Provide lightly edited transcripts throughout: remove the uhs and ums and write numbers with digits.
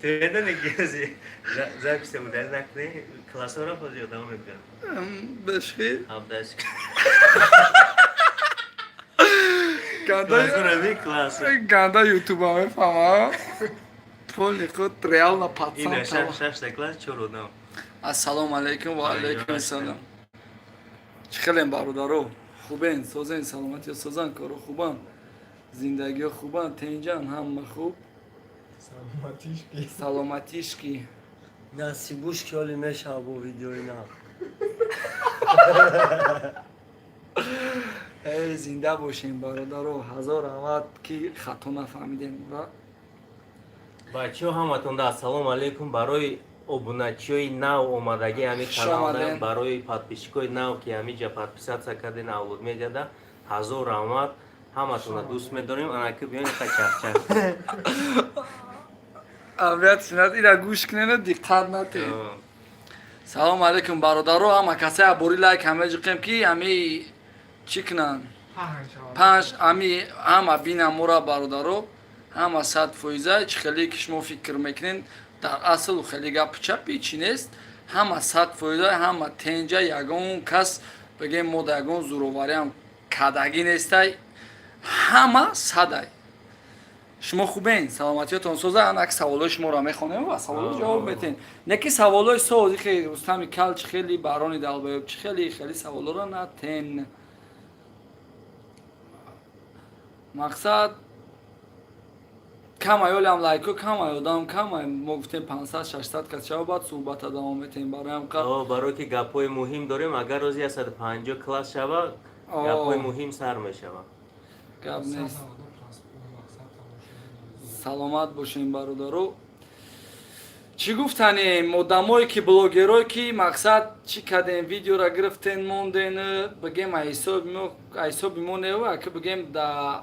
Ту медони, ки запись удалить накунӣ, классора бози одам мебиёд. Бешхи. Ҳабдаш. Ганда. Классора би класс. Ганда ютуба мефаҳма. Поли худ реально пацан. Ина шашта класс, чор одам. Ассалому алайкум ва алайкум ассалом. Чӣ хелем, бародаро? Хубен, созен, саломатиё созан, коро хубан, зиндагиё хубан, тенҷан, ҳама хуб. Саломатишки. Саломатишки. Насибуш, ки ҳоли мешава бо видеои нав. Эй, зинда бошем, бародаро, ҳазор раҳмат, ки хато нафаҳмидем ра. Бачаҳо, ҳаматонда ассалому алайкум. Барои обуначиҳои нав омадагӣ ҳами Хуш каналда, омадем. барои подписчикои нав, ки ҳамиҷа подписаться карден Авлод Медиада, ҳазор раҳмат. Ҳаматонро дӯст медорем. Анаки биён ка чахчах. Авиат синат ира гӯш кунена, диққат натед. Салому алайкум, бародаро, ҳама касае абори лайк ҳама ҷиқем, ки ҳами чӣ кунанд? Паҳн шавад. Панҷ ҳами ҳама бинам мора, бародаро, ҳама 100%. Чӣ хеле ки шумо фикр мекунед, дар асл хеле гапи чапи чӣ нест. Ҳама 100%, ҳама тенҷа, ягон кас бигем, мо да ягон зӯровариам кадагӣ нестай, ҳама садай. Шумо хубен, саломатиётон соза. Анак саволои шуморо мехонем ва саволо ҷавоб метем. Не ки саволои соз ихе Рустами кал чӣ хели, Барони Далбаёб чӣ хели, хели саволоро натен. Мақсад камай, олям лайко камай, одам камай. Мо гуфтем 500, 600 кас шава, баъд суҳбата давом метем. Бароям Барое ки гапҳои муҳим дорем. Агар рӯзи 150 класс шава, гапҳои муҳим сар мешава. Гап нест. Саломат бошем, бародаро. Чӣ гуфтанем, одамое ки блогерое ки мақсад чӣ кардем, видеора гирифтен, монден, бигем, айҳисоби мо нева, ки бигем да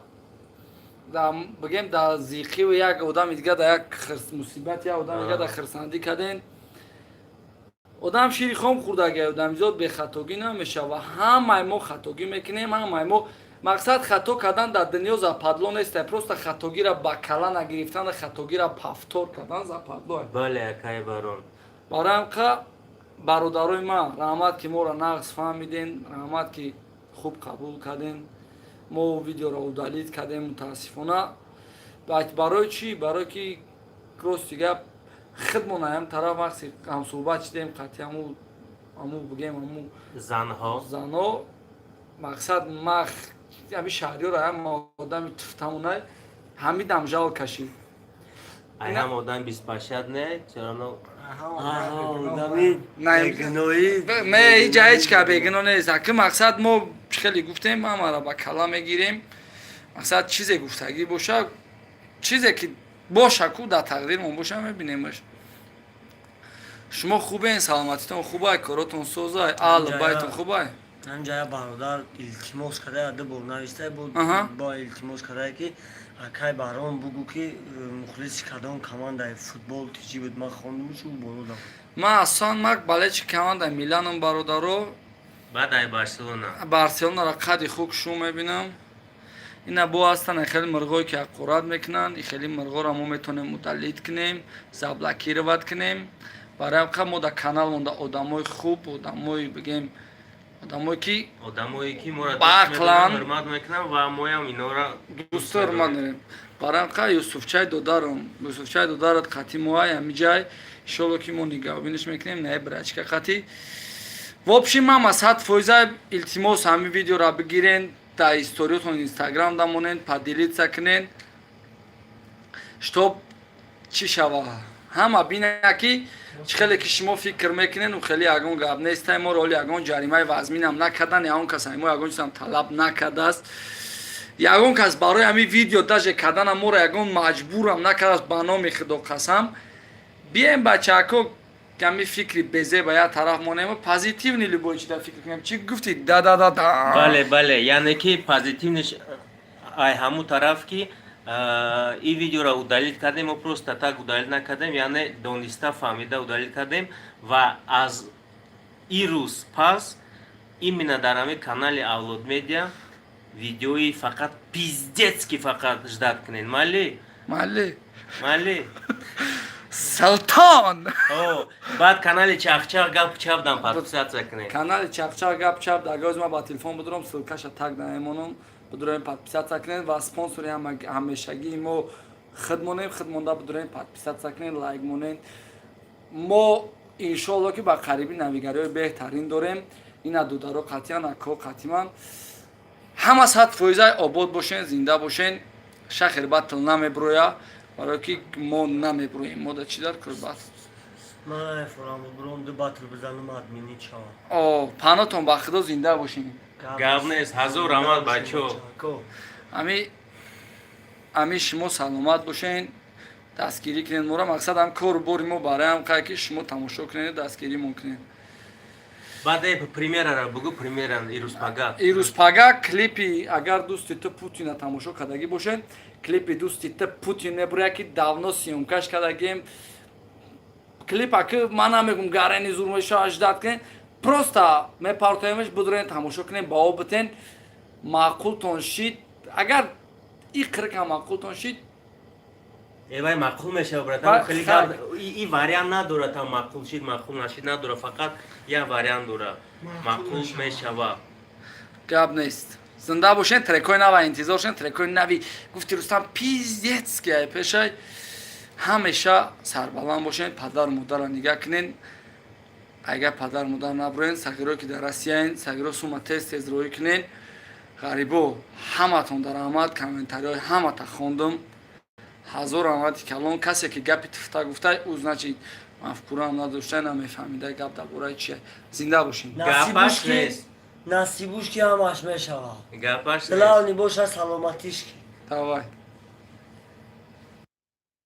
бигем да зиқиву як одами дига, да як мусибат як одами дига да хирсандӣ карден. Одам шири хом хӯрдага, одамизод бехатогӣ намешава. Ҳамаи мо хатогӣ мекунем, ҳамаи мо. Мақсад, хато кардан дар дунё западло нест, просто хатогира ба кала нагирифтан, хатогира повтор кардан западло. Бале, акай Барон. Барои бародарои ман, раҳмат, ки моро нағз фаҳмиден, раҳмат, ки хуб қабул карден. Мо видеоро удалить кардем, мутаассифона. Барои чӣ? Барое ки рости гап, худмон аям тараф вақти ҳамсӯҳбат шидем қатъи аму бигем аму занҳо. Занҳо, мақсад, ма ҳами шаҳриёро ҳам одами туфтамонай ҳамидам жал кашид. Ай ҳам одам беспощад не чароно. Одами бегуноҳӣ. Не, ҳиҷа ҳеҷ ка бегуноҳ нест. Аки мақсад, мо хеле гуфтем, ҳамаро ба кала мегирем. Мақсад, чизе гуфтагӣ боша, чизе ки боша ку дар тақдирмон боша, мебинемаш. Шумо хубен, саломатитон хубай, коротон созай, аҳлу байтон хубай. Ҳамҷая бародар илтимос карда, ду бор нависта буд, бо илтимос карда, ки акай Барон, бугӯ, ки мухлиси кадом командаи футбол тиҷӣ буд. Ман хондумшу болодам. Ман аслан мак болельщик командаи Миланом, бародаро. Баъд ай Барселона. Барселонара қади хуб шу мебинам. Ина бо ҳастанд хеле мирғое, ки ҳақорат мекунанд. И хеле мирғоро мо метавонем удалить кунем, заблокировать кунем. Барои ҳам мо дар канал монда одамои хуб, одамои, бигем, одамое ки одамое ки моро Ба дӯст ақлан. медоранд, ҳурмат мекунанд ва моям инора дӯсту ҳурмат дорем. Барои ҳам Юсуфчай додарам, Юсуфчай додарат қатӣ моай ҳамиҷай. Иншолло, ки мо нигаҳбиниш мекунем, наи брачка қатӣ. В общем, мама 100%. Илтимос, ҳами видеора бигирен, дар историётон Инстаграм дамонен, поделиться кунен, чтоб чӣ шава, ҳама бина, ки чӣ хеле ки шумо фикр мекунен, у хеле ягон гап нестай. Моро ҳоли ягон ҷаримаи вазминам накардан, ягон кас мо ягон чизам талаб накардааст, ягон кас барои ҳамин видео даже карданам моро ягон маҷбурам накардааст. Ба номи Худо қасам, бием, бачаҳако, ҳами фикри безе ба як тараф монем, позитивный любой чида фикр кунем. Чӣ гуфтӣ, да да да да. Бале, яъне ки позитивный ш ай ҳамун тараф, ки и видеоро удалить кардем, мо просто так удалить накардем, яъне дониста, фаҳмида удалить кардем. Ва аз ин рӯз пас именно дар ҳамин канали Авлод Медиа видеои фақат пиздецки фақат ждать кунед, майли? Майли. Майли. Султон. О, баъд канали Чахчах гап чапдам подписаться кунед. Канали Чахчах гап чап, агар ма ба телефон бидурам, ссылка ша так намемонам, бидуроем, подписаться кунед ва спонсори ҳамешагии мо худ монем, худ монда бидуроем, подписаться кунед, лайк монед. Мо иншоалло, ки ба қариби навигариҳои беҳтарин дорем. Ина дударо қатъиян, ако қатъиман ҳама 100% обод бошен, зинда бошен. Шахер батл намеброя, барое ки мо намеброем. Мо да чӣ дар кор батл? Ман намефурам, буром ду батл бизанам, админи чавам. О, панотон ба худо, зинда бошен. Гап нест, ҳазор раҳмат, бачо. Ами шумо саломат бошен, дастгирӣ кунед моро. Мақсад ҳам кору бори мо бароям қай ки шумо тамошо кунед, дастгиримон кунед. Баъд премьера ра бугу, премьера ирӯз пага. Ирӯз пага клипи, агар дӯсти ту Путина тамошо кардагӣ бошед, клипи дӯсти ту Путин мебуря, ки давно съёмка ш кардагем. Клипа ки ман намегум, гарени зур мешава, ждать кунед, просто мепартоемш, будурен, тамошо кунед, бао битен, маъқултон шид. Агар и қирка маъқултон шид. Эвай, маъқул мешава, братан, хеле гап и вариант надора, там маъқул шид, маъқул нашид надора, фақат як вариант дора: маъқул мешава. Гап нест, зинда бошен. Трекои нава интизор шен, трекои нави гуфти Рустам пиздецки ай пешай. Ҳамеша сарбаланд бошен, падару модарро нигаҳ кунен. Агар падару модар наброен, сагиро ки дар Россияен, сагиро сума тез тез роҳӣ кунен. Ғарибо, ҳаматон дар раҳмат, комментариҳои ҳамата хондум, ҳазор раҳмати калон. Касе ки гапи туфта гуфтай, ӯ значит мафкураам надошта, намефаҳмида гап дар бораи чия. Зинда бошем. Гапаш нест. Насибуш ки ҳамаш мешавад. Гапаш нест. Главный боша саломатиш ки. Давай.